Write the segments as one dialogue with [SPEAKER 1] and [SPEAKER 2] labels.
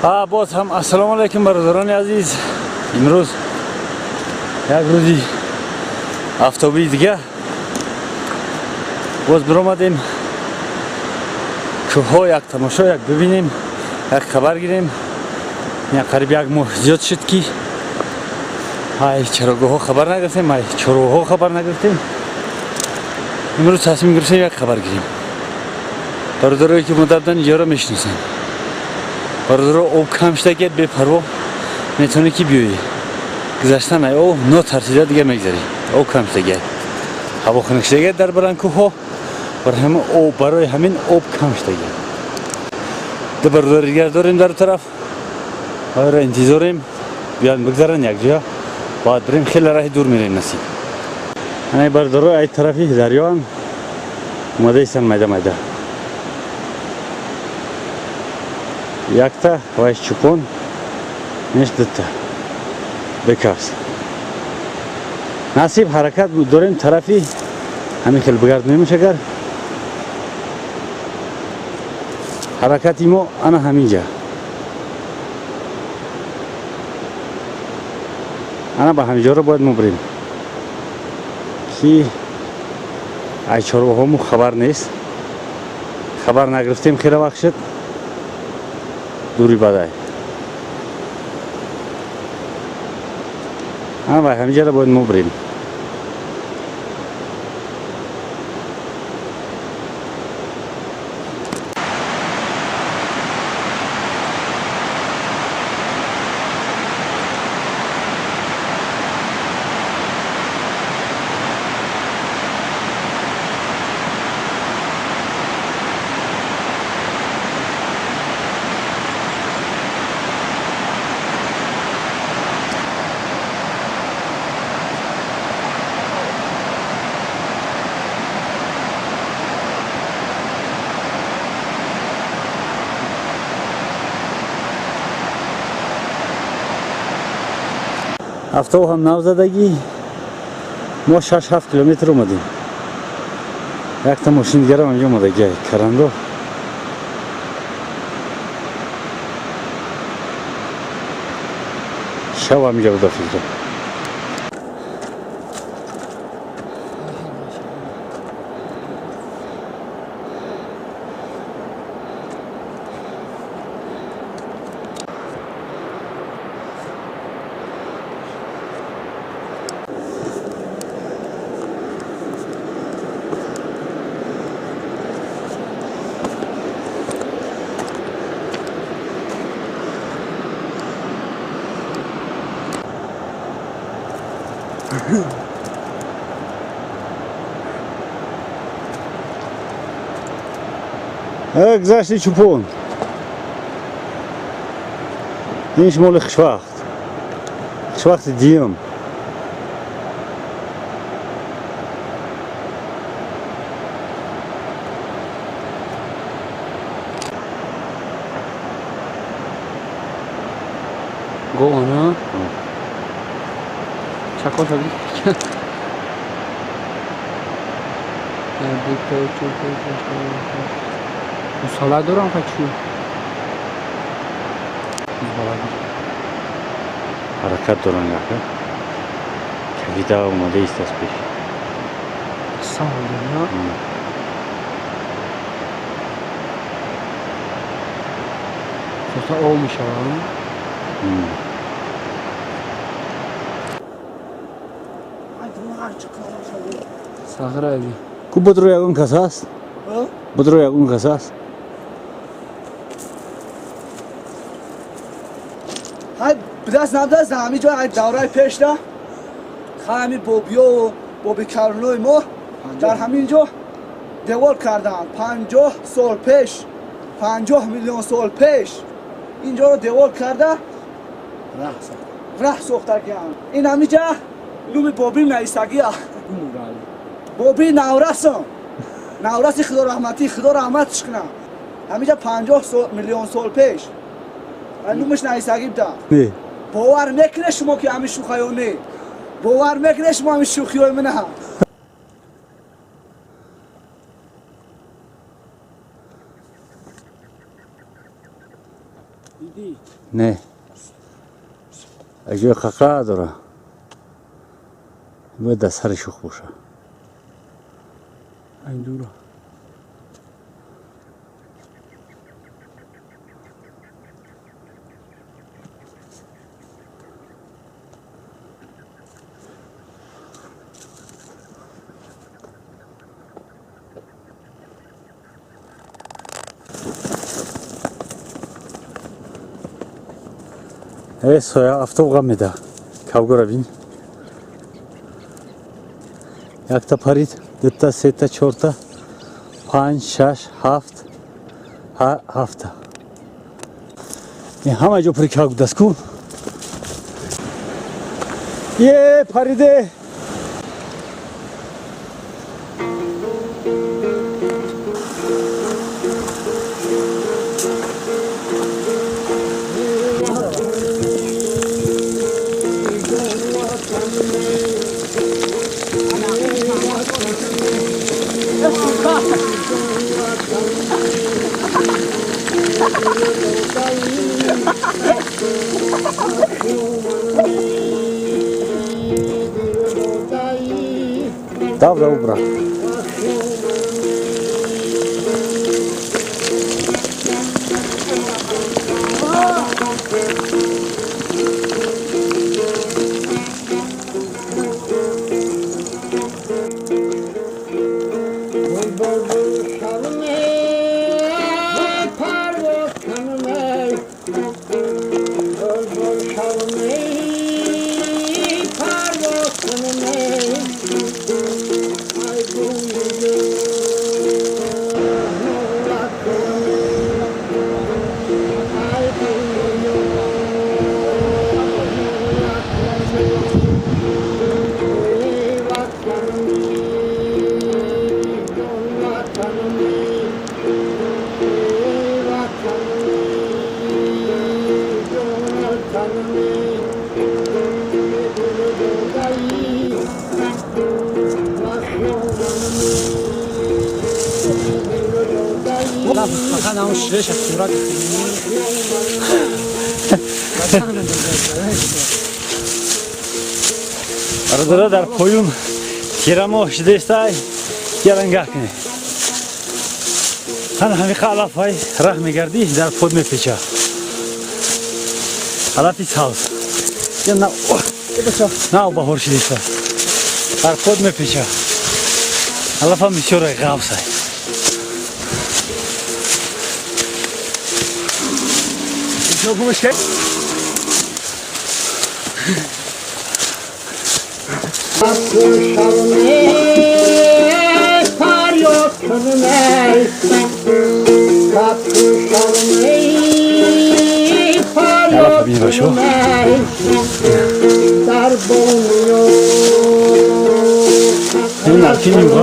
[SPEAKER 1] Боз ҳам ассалому алайкум, бародарони азиз. Имрӯз як рӯзи афтобии дига боз биромадем кӯҳҳо, як тамошо, як бибинем, як хабар гирем. Як қариб як моҳ зиёд шуд, ки ай чарогоҳҳо хабар нагирифтем, ай чорвоҳо хабар нагирифтем. Имрӯз тасмим гирифтем, як хабар гирем. Бародарое, ки муддатдан иҷора мешиносанд, бародаро, об кам шуда, бепарво метавонӣ, ки биёӣ. Гузаштан ай об нотарсида дига мегзарӣ. Об кам шудагиай, ҳаво хунук шудагиай дар баландкӯҳҳо, барои ҳамин об кам шудагиай. Ду бародари дигар дорем дар тараф, оро интизорем, биён бигзаранд якҷоя, баъд бирем. Хеле раҳи дур мерем, насиб. Ана бародаро ай тарафи дарёан омада истанд, майда майда якта вайш чупон неш, дута бекас. Насиб, ҳаракат дорем тарафи ҳамин хел бигардонемш. Агар ҳаракати мо ана ҳаминҷа, ана ба ҳаминҷоро бояд мо бирем, ки ай чорвоҳому хабар нест, хабар нагирифтем, хеле вақт шуд, дури бадай. Ана ба ҳаминҷаро бояд мо бирем. Афтоб ҳам навзадагӣ, мо 6-7 километр омадем. Якта мошин дигарам анҷо омадагиай карандо. Шав ҳаминҷа буда, фикра. Гузашти чупон. Ин моли хушвақт. Хушвақти диюм.
[SPEAKER 2] Гона. Чако шаги. Ду, чор, панҷ. Мусола дорам хочу.
[SPEAKER 1] Ҳаракат доранд, яка. Кавида омада ист аз пеш.
[SPEAKER 2] Савол. Соса об мешавад. Сағрави.
[SPEAKER 1] Ку бодро ягон кас ҳаст? Бодро ягон кас ҳаст?
[SPEAKER 3] ҳай бидаст набдаст, ҳами ҷо ай давраи пешда ҳами бобиёву боби калонои мо дар ҳамин ҷо девол карданд 50 сол пеш, 50 миллион сол пеш ин ҷоро девол карда, раҳ сохтагианд. Ин ҳамиҷа луми бобим наистагия, боби наврасам, навраси худо раҳматӣ, худо раҳматш кунам. Ҳамиҷа 50 миллион сол пеш лумаш наистагӣ буда. Бовар мекунед шумо, ки ҳамин шӯхаё не? Бовар мекунед шумо ҳамин шӯхиҳои мана?
[SPEAKER 1] Не, ҷои қақа дора, бояд дар сари шох боша.
[SPEAKER 2] Ай дура.
[SPEAKER 1] Э, соя афтоб ғам меда. Кавгора бин. Якта парид, дута, сета, чорта, панҷ, шаш, ҳафт, ҳафта. Ин ҳама ҷо пури кавг будааст ку. Е, париде! Дав да убра.
[SPEAKER 2] Фақат ҳамон ширеша сурат.
[SPEAKER 1] Бародаро, дар поюн тирамоҳ шудестай, ярангаҳ кунед. Ҳана ҳамиқа алафай раҳ мегардӣ, дар под мепеча. Алафи сабз. Я нав баҳор шудеста. Дар под мепеча. Алафам бисёр ғафсай. Алафа бин бошо. Ин нарки юға.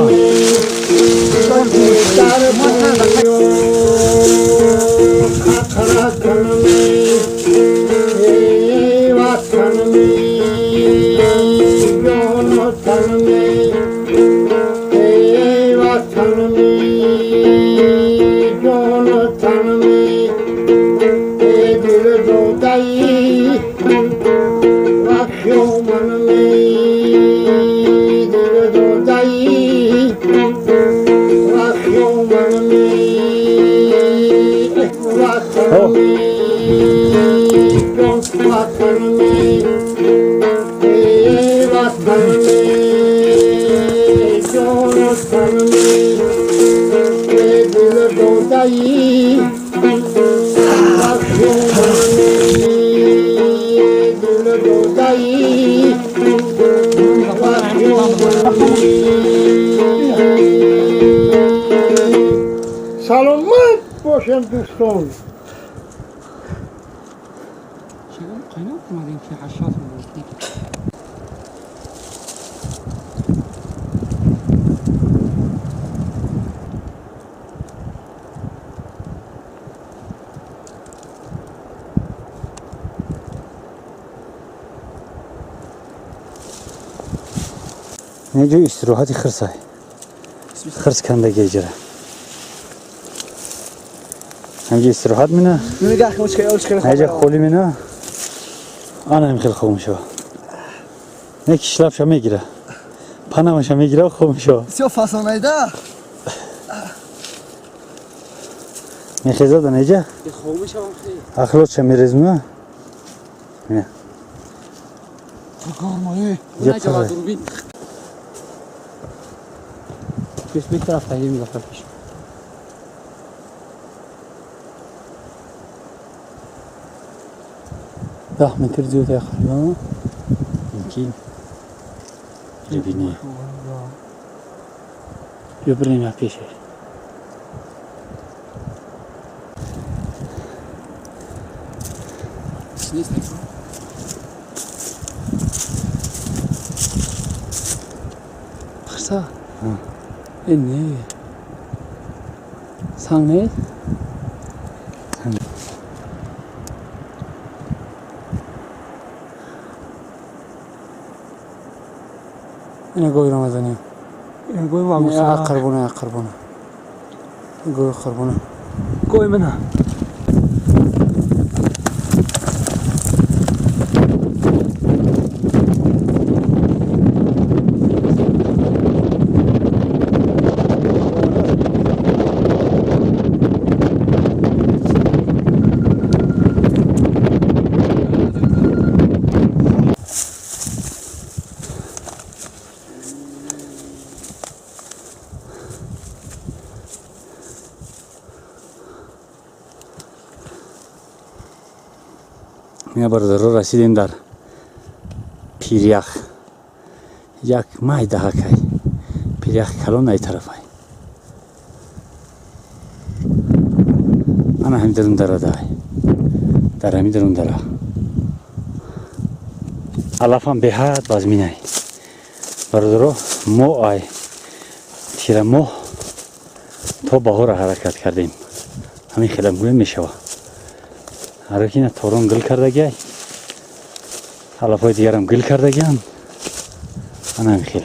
[SPEAKER 4] Саломат бошем, дӯстон.
[SPEAKER 1] Ин ҷои истироҳати хирсай. Хирс кандаги иҷара. ҳамҷа истироҳат мена.
[SPEAKER 3] Нигоҳ кун, чӣ
[SPEAKER 1] ҳаҷа холӣ мена. Ана ҳам хел хоб мешава. Не кишлабша мегира. Панамаша мегира, хоб мешава.
[SPEAKER 3] Всё фасонайда.
[SPEAKER 1] Мехезада неҷа?
[SPEAKER 2] Хоб мешавам хеле.
[SPEAKER 1] Ахлотша мерезмуна. Не.
[SPEAKER 3] Гармои.
[SPEAKER 1] Ҷа
[SPEAKER 2] дурбин. Пеш бетараф таҳим зафар пеш.
[SPEAKER 1] 10 метр зиёд яхалба. Инки бибини. Биё бирем як пеше.
[SPEAKER 2] Нест. Хирса? Э не. Санг нест? Ина гови Рамазания. Ина гови вагуса.
[SPEAKER 1] Қарбона, қарбона. Гови қарбона.
[SPEAKER 2] Гови мана.
[SPEAKER 1] Ина бародаро расидем дар Пирях. Як майдаҳакай. Пирях калон ай тарафай. Ана ҳами дарун дарадай. Дар ҳами дарун дара. Алафам беҳад вазминай. Бародаро мо ай тирамоҳ то баҳора ҳаракат кардем. Ҳамин хелам гӯем мешава. Ҳаракина торон гил кардагиай. Алафҳои дигарам гил кардагиан. Ана ҳамин хел.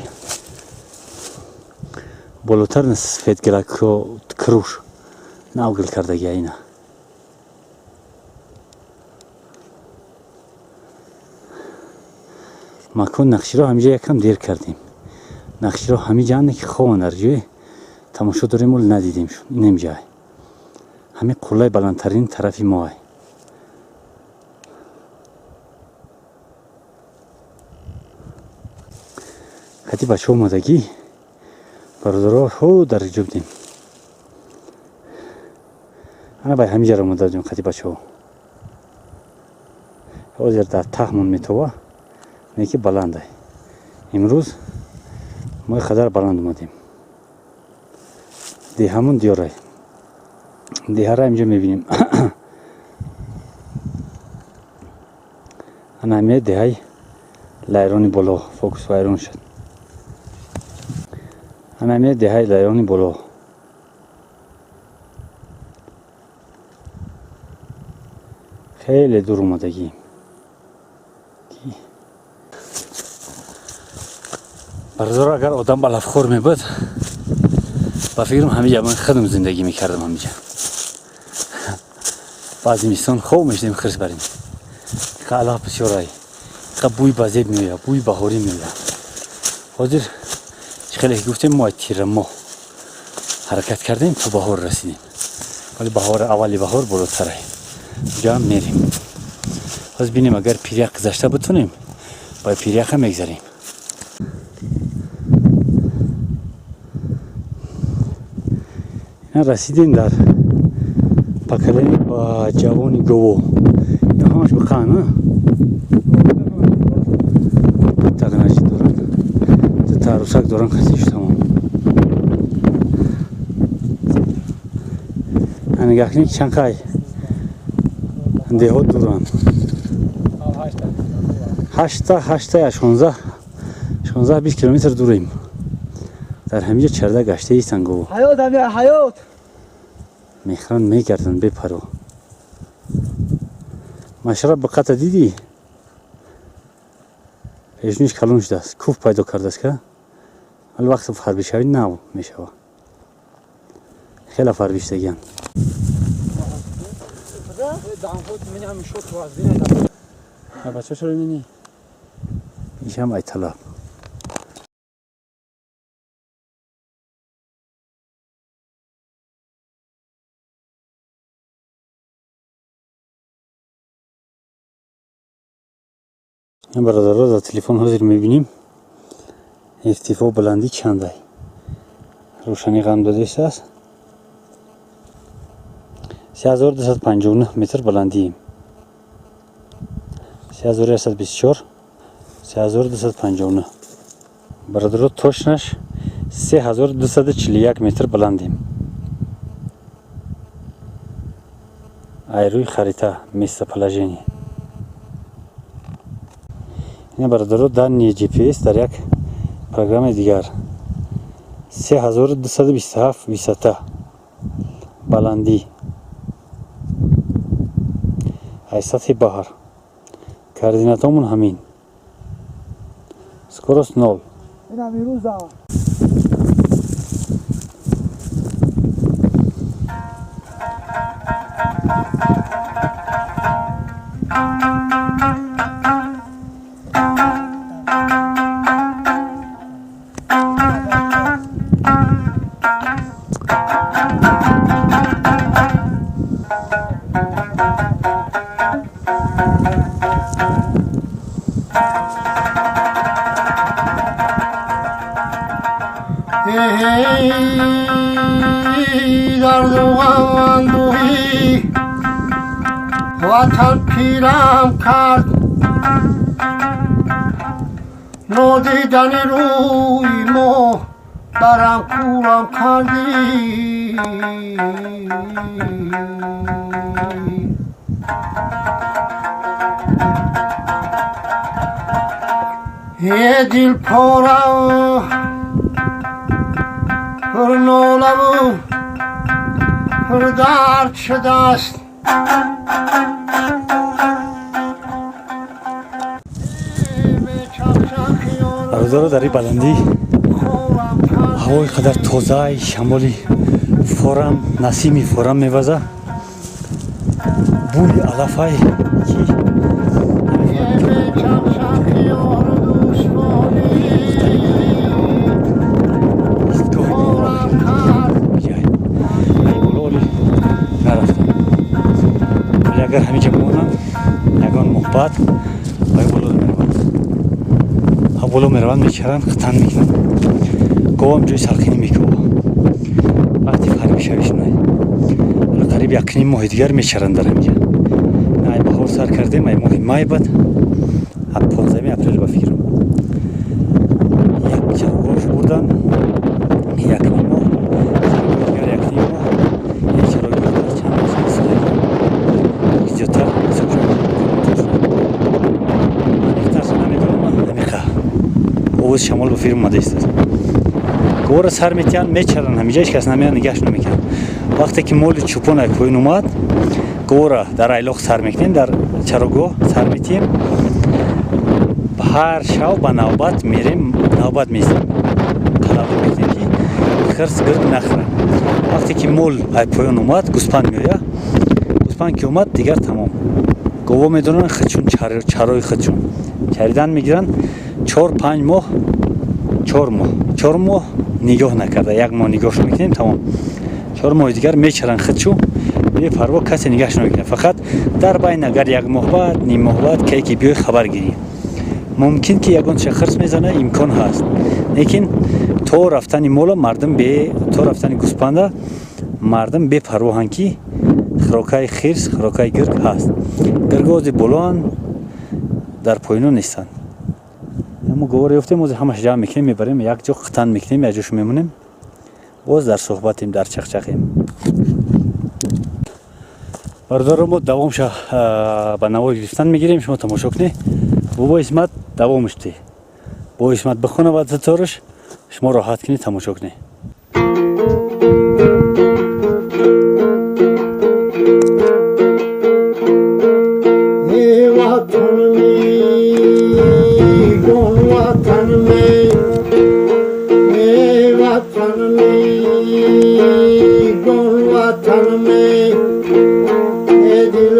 [SPEAKER 1] Болотар сафед гилак круш нав гил кардагиай ина. Макон нақширо ҳамиҷа якам дер кардем. Нақширо ҳамиҷа ки хован дар ҷое тамошо дорем, вале надидемшон. Инам ҷай. Ҳамин қуллаи баландтарин тарафи моай. Хати бачаҳо омадагӣ бародаро ҳо дар ҷо будем. Ана бай ҳамин ҷара омада будем хати бачаҳо. Ҳозир дар таҳмон метова, не ки баландай. Имрӯз мо қадар баланд омадем. Деҳамон диёрай. Деҳара инҷо мебинем. Ана ҳамин деҳаи лайрони боло, фокус вайрон шуд. Ана ҳамин деҳаи лайрони боло. Хеле дур омадагием. Бародаро агар одам алафхӯр мебуд, ба фикрам ҳамиҷа ман худам зиндагӣ мекардам ҳамиҷа. Баъз зимистон хоб мешудем хирс барем. Қа алаф бисёрай. Қа бӯи базеб меояд, бӯи баҳорӣ меояд. Ҳозир чӣ хеле ки гуфтем, мо тирамоҳ ҳаракат кардем то баҳор расидем. Вале баҳор аввали баҳор болотарай. Ҷоам мерем. Ҳозир бинем агар пирях гузашта битонем, ба пиряха мегзарем. Расидем дар поколение ба ҷавони гово. Ин ҳамаш биқан, а? Тағначи доранд. Тарусак доранд хасиш тамом. Нигоҳ кунед чанд қай деҳот дуранд. 8 я 16-20 километр дурем. Дар ҳамиҷа чарда гашта истанд гово.
[SPEAKER 3] Ҳаёт ҳамия, ҳаёт.
[SPEAKER 1] Мехран мегарданд бепаро. Машраб биқата дидӣ? Пешниш калон шудааст, куф пайдо кардааст ка? Вале вақти фарбишавӣ нав мешава. Хеле фарбиштагианд. Бача чаро мини? Ишам айталаб. Бародаро, дар телефон ҳозир мебинем, иртифоъ, баландӣ чандай. Рӯшанӣ ғам додааст. 3259 метр баландием. 3124, 3259. Бародаро, точно ш 3241 метр баландем. Ай рӯи харита, местоположение. Ина, бародаро, данные GPS дар як программаи дигар 3227 висота, баландӣ ай сатҳи баҳр. Координатомон ҳамин, скорость нол.
[SPEAKER 3] Инам ирӯза.
[SPEAKER 4] ای درد و غم و اندوهی وطن پیرم کرد، نادیدن روی ما برم کورم کردی. یه دل پارم پر ناله و پر درد شده است.
[SPEAKER 1] Бародаро, дар ин баландӣ ҳавои қадар тозаи, шамоли форам, насими форам меваза, бӯи алафай ки. Ай боло оли нарафтам, вале агар ҳаминҷа бимонам, ягон моҳ баъд ай боло мераванд. Ҳа, боло мераванд, мечаранд, хитан мекунанд. Говам ҷои салқинӣ мекова вақти фарбишавиш най. Ҳола қариб якним моҳи дигар мечаранд дар ҳаминҷа. Ай баҳор сар кардем, ай моҳи май, бад 15 апрел, ба фикрам, як чарогоҳш бурдан, якним моҳ, чарогоҳи дигар якним моҳ. Ин чарогоҳ дар чанд рӯз зиёдтар ҳисоб шуд. Аниқтарша намедонам, ҳамиқа овози шамол ба фирм омада истад. Говора сар метиҳанд, мечаранд ҳамиҷа, ҳеҷ кас намеяд, нигаҳш намекунад. Вақте ки моли чӯпон ай поён омад, говора дар айлоқ сар мекунем, дар чарогоҳ сар метиҳем. Ҳар шав ба навбат мерем, навбат меистем, қалавӣ мекунем, ки хирс, гирг нахӯрад. Вақте ки мол ай поён омад, гӯспанд меояд. Гӯспанд ки омад, дигар тамом. Гово медонанд худшун, чарои худшун чаридан мегиранд. 4-5 моҳ, 4 моҳ, 4 моҳ нигоҳ накарда, як моҳ нигоҳш мекунем, тамом. 4 моҳи дигар мечаранд худшу, бепарво, касе нигаҳш намекунад. Фақат дар байн агар як моҳ баъд, ним моҳ баъд ке ки биёй, хабар гирӣ, мумкин ки ягон ча хирс мезана, имкон ҳаст. Лекин то рафтани мола мардум бе, то рафтани гӯспанда мардум бепарвоҳанд, ки хӯрокаи хирс, хӯрокаи гирг ҳаст. Гиргози болоанд, дар поёно нестанд. Мо говор ёфтем, ози ҳамаш ҷамъ мекунем, мебарем, як ҷо хитан мекунем, як ҷош мемонем, боз дар суҳбатем, дар чақчақем. Бародаро, мо давомша ба навор гирифтан мегирем, шумо тамошо кунед. Бобо Исмат давомш те, бо Исмат бихона ва затораш шумо роҳат кунед, тамошо кунед.
[SPEAKER 4] ای وطن می جان وطن می، ای وطن می جان وطن می، ای دل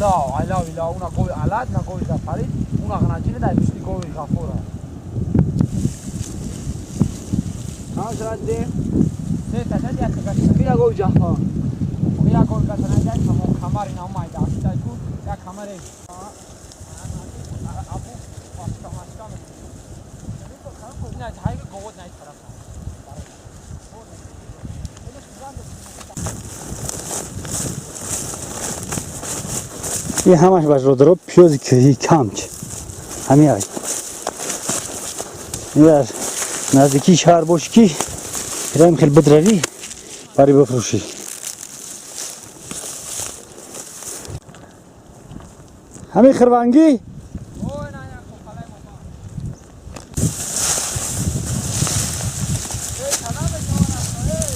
[SPEAKER 2] Да, айла вила, уна гови алад, на гови зафари, уна ғнаҷини дар пишти гови ғафура.
[SPEAKER 3] Чанд шуд дидем?
[SPEAKER 2] Се та шад, як та.
[SPEAKER 3] Бина гови ҷафар.
[SPEAKER 2] Як гови гашана як тамом камар ина майда аштай ку, як камаре. Абу машка машка. Не, хайга говод най тараф.
[SPEAKER 1] Ин ҳамаш бародаро пиёзи кӯҳӣ камч ҳамин ай. Ин дар наздикии шаҳр бошӣ ки пираем хел бидравӣ бари бифурӯшӣ. Ҳамин хирвангӣ.
[SPEAKER 2] Ой, на як қалай мама. Эй, танабе ҷавон аст, эй.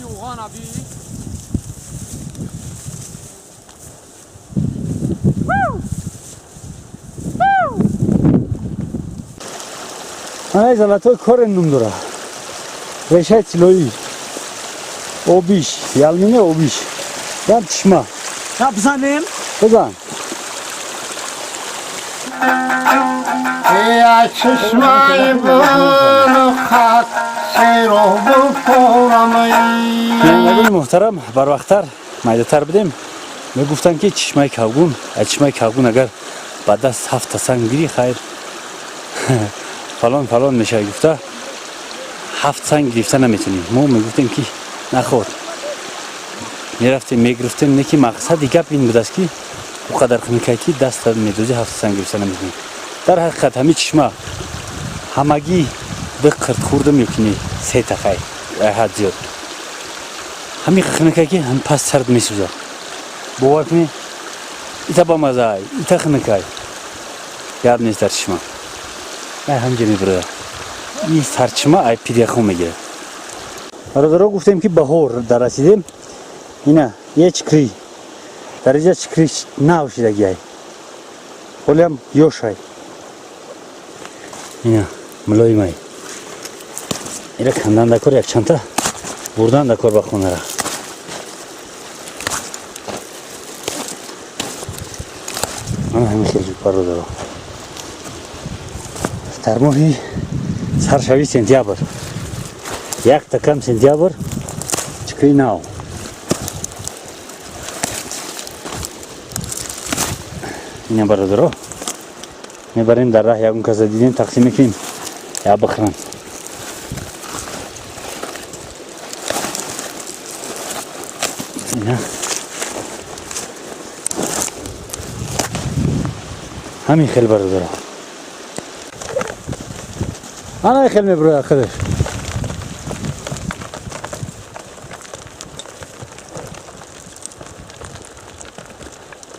[SPEAKER 2] Юғана би.
[SPEAKER 1] Ана золотой корень ном дора. Решаи тиллоӣ. Обиш, ялмине обиш. Ям чишма.
[SPEAKER 3] На бизанем?
[SPEAKER 1] Бизан.
[SPEAKER 4] Я чашмаи булхат серобу порамай.
[SPEAKER 1] Бинандагони муҳтарам, барвақттар майдатар будем. Мегуфтанд ки чишмаи Кавгун, аз чишмаи Кавгун агар ба даст ҳафта санг гирӣ, хайр фалон фалон мешавад гуфта, ҳафт санг гирифта наметонем. Мо мегуфтем ки наход. Мерафтем, мегирифтем, не ки мақсади гап ин будааст ки ӯ қадар хунукай ки даста медозӣ ҳафта санг гирифта наметонем. Дар ҳақиқат ҳамин чишма ҳамагӣ ду қирт хӯрдам ё ки не, се та хай, ҳад зиёд. Ҳамин хунукай ки ҳам пас сард месӯзад. Бовар кунед, ита бамазай, ита хунукай. Гап нест дар чишма. Ай ҳамҷа мебурад. Ин сарчишма ай пиряхо мегирад. Бародаро, гуфтем ки баҳор дар расидем. Ина е чикри. Дар инҷа чикри нав шидагиай. Ҳолиам ёшай. Ина мулоимай. Ира кандан дакор якчандта бурдан дакор ба хонара. Мана ҳамин хел бародаро. Дар моҳи саршави сентябр. Як такам сентябр чикри нав. Ина бародаро. Мебарем дар раҳ ягон каса дидем тақсим мекунем. Я бихӯранд. Ина. Ҳамин хел бародаро. Ана хел мебурояд худаш.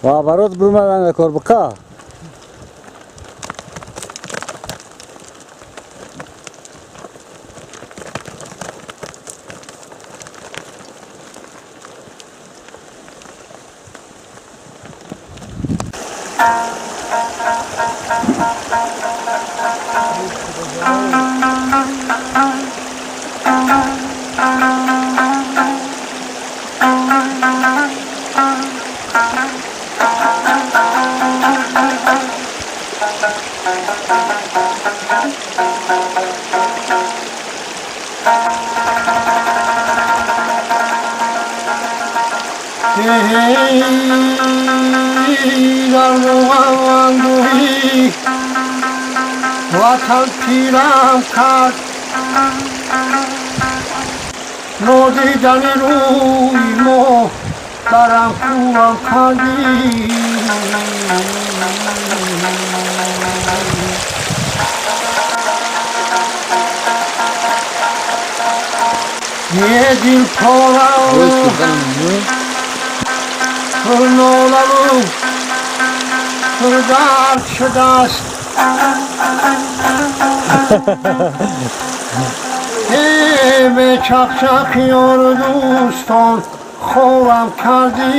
[SPEAKER 1] Ва ворот бурмадан кор буқа.
[SPEAKER 4] Дар муғавандуҳӣ ватан пирам кард нодидани рӯи мо барам кӯрам кардӣ. Е дил порам пурнолаву пурдард шудааст. Э бечақчақ ёру дӯстон хорам кардӣ.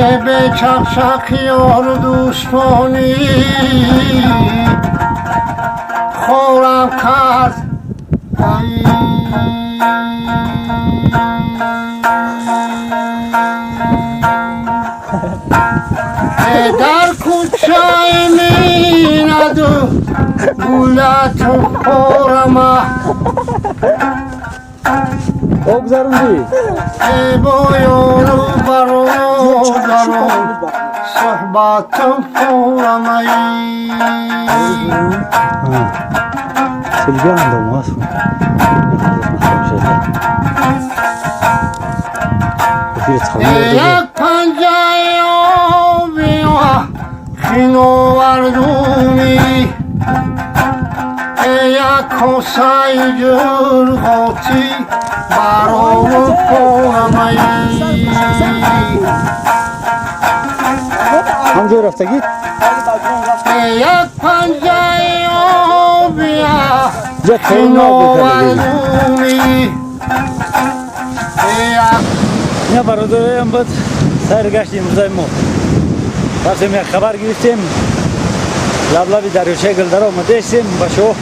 [SPEAKER 4] Е бечақчақ ёру дӯстонӣ. خورم کرد. در کوچه میندو گولت خورم.
[SPEAKER 1] Об гузарондӣ?
[SPEAKER 4] با یارو برادران صحبتم خورم.
[SPEAKER 1] Селган дом аст.
[SPEAKER 4] یک پنجه آبی و خینوردونی، یک کاسه جرغاتی برام خورم.
[SPEAKER 1] Ҳам ҷой рафтагӣ?
[SPEAKER 4] یک پنجه آبی
[SPEAKER 1] Ҷа тонна об бекардагӣ.
[SPEAKER 4] خینوردونی یک
[SPEAKER 1] Ина, бародароям, буд сайри гашти имрӯзаи мо. Рафтем, як хабар гирифтем, лаблаби дарёчаи Гулдара омадаистем. Ба шо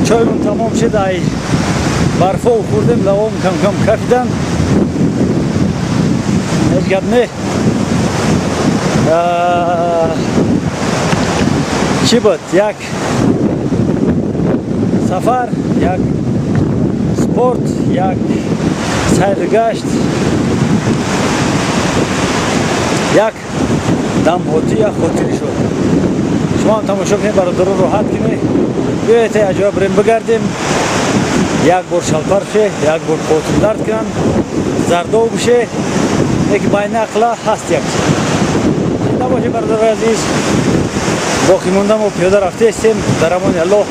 [SPEAKER 1] чоймон тамом шуд, ай барфо хӯрдем, лавом камкам кафидан. Ҳеҷ гап не. Чӣ буд? Як сафар, як спорт, як сайру гашт, як дамҳотӣ, як хотирӣ шуд. Шумо ҳам тамошо кунед, бародаро, роҳат кунед. Биёед, аҷоиб бирем, бигардем. Як бор шалпар ше, як бор потун дард кунанд, зардов бише, леки байни ақла ҳаст як чиз. Зинда бошед, бародарои азиз. Боқӣ монда мо пиёда рафтаистем. Дар амони Аллоҳ.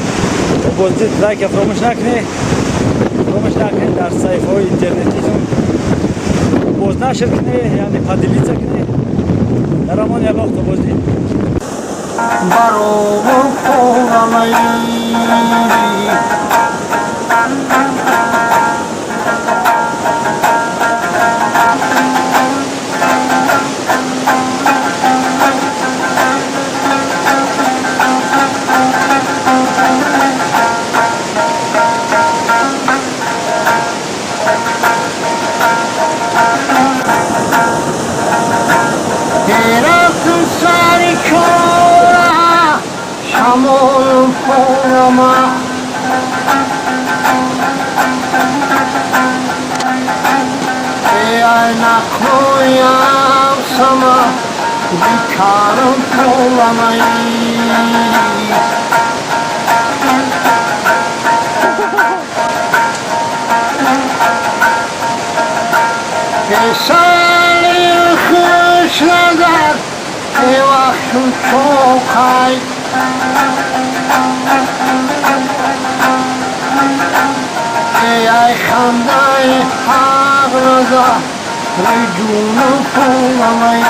[SPEAKER 1] Боздид, лайка фаромӯш накунед, фаромӯш накунед, дар саҳифаҳои интернетитон бознашр кунед, яъне поделиться кунед. Дар амони Аллоҳ, то боздид.
[SPEAKER 4] برام خورم. رفتم سر کارم شمال خورم. ای نخویم سما بیکارم خورم. سالی خوش نظر ای وقت چوکای ای خنده حق نظر جونم خورم. ای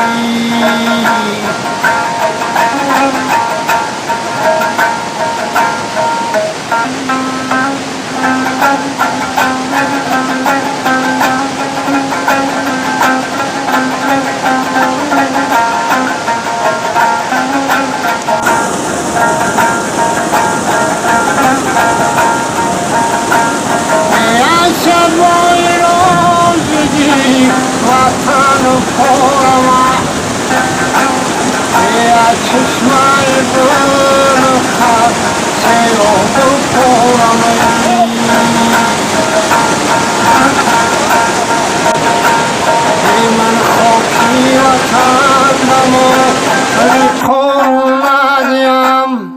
[SPEAKER 4] سبای روزگی وطن خورم، ای چشمای برخط سیراب خورم.